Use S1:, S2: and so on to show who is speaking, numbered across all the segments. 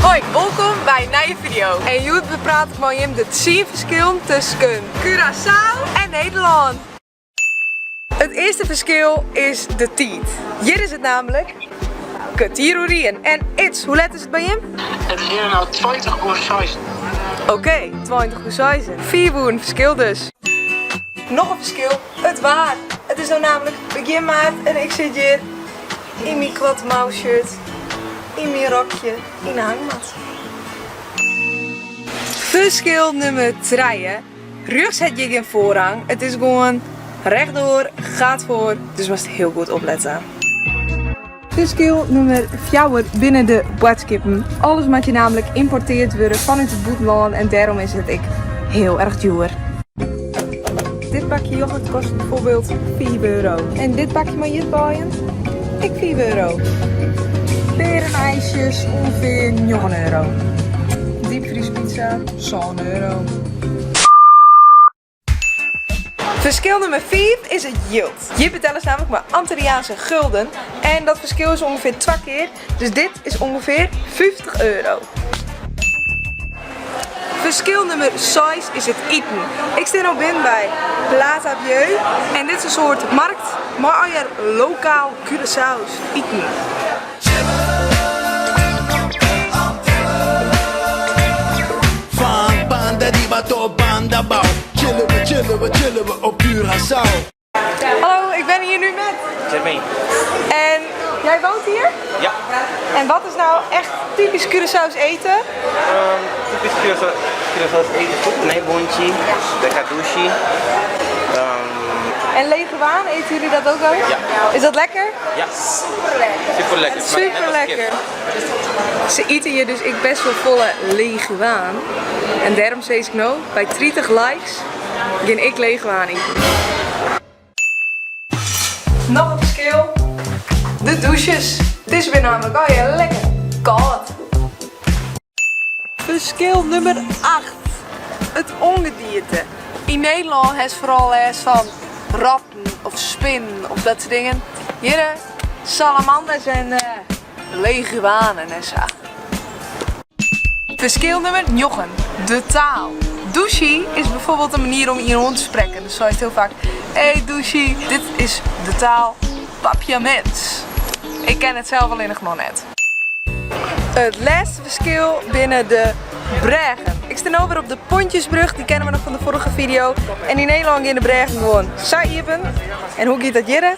S1: Hoi, wolkom by in nije video. En hjoed bepraat ik mei jim de 10 ferskillen tusken Curaçao en Nederlân. It earste ferskil is de tiid. Hjir is it namelijk kertier oer ien. En Ids, hoe let is it by jim?
S2: It is hjir no 20 oer seizen.
S1: Oké, 20 oer seizen. 5 oeren ferskil dus. Noch in ferskil, it waar. It is no namelijk begjin maart en ik sit hjir yn myn koarte mouwshirt, yn myn rokje, yn de hangmat. Ferskil nûmer trije, rjochts hat hjir gjin foarrang, it is gewoan rechtdoor gaat voor, dus moatst hiel goed oplette. Ferskil nûmer fjouwer binne de boadskippen. Alles moat hjir namelijk ymporteard wurde fanút it bûtenlân en dêrom is it ek hiel erch djoer. Dit pakje yoghurt kostet bijvoorbeeld 5 euro. En dit pakje mei ierdbeien ek 5 euro. Pearenijsjes ûngefear 9 euro. Diepfriespizza 7 euro. Ferskil nûmer 5 is it jild. Hjir betelle se namelijk mei Antilliaanse gulden en dat ferskil is ûngefear twa kear, dus dit is ûngefear 50 euro. Ferskil nûmer 6 is it iten. Ik stean no binnen by Plaza Bieu en dit is in soart markt mei allegear lokaal Curaçaos iten.
S3: Van banda riba tot banda bou. Chillen we, chillen we, chillen we op Curaçao.
S1: Hallo, ik ben hier nu met
S4: Jermaine.
S1: En jij woont hier?
S4: Ja.
S1: En wat is nou echt typisch Curaçaos eten?
S4: Typisch Curaçaos eten is snijboontje, de kadushi.
S1: En leguaan, eten jullie dat ook wel eens?
S4: Ja.
S1: Is dat lekker?
S4: Ja. Super lekker. Super lekker.
S1: Super lekker. Se ite hjir dus ek best wol folle leguaan. En dêrom sis ik no, by 30 likes gean ik leguaan iten. Noch in ferskil, de douches. It is wer namelijk allegear lekker kâld. Ferskil nûmer 8, it ûngedierte. Yn Nederlân hast foaral lêst fan ratten of spinnen of dat soart dingen. Hjir salamanders en leguanen en sa. Ferskil nûmer 9, de taal. Dushi is bijvoorbeeld in manier om ien oan te sprekken. Dus seist hiel faak, hey dushi. Dit is de taal Papiaments. Ik ken it sels allinnich noch net. It lêste ferskil binne de brêgen. Ik stean no wer op de Pontjesbrug, dy kenne we noch fan de foarige video. En yn Nederlân gean de brêgen gewoan sa iepen. En hoe giet dat hjirre?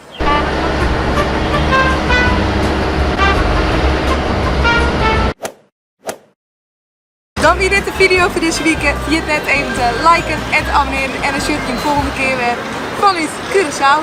S1: Dan wie dit de video foar dizze wike. Ferjit net even te liken en te abonnearjen. En dan sjoch ik jim folgjende kear wer fanút Curaçao.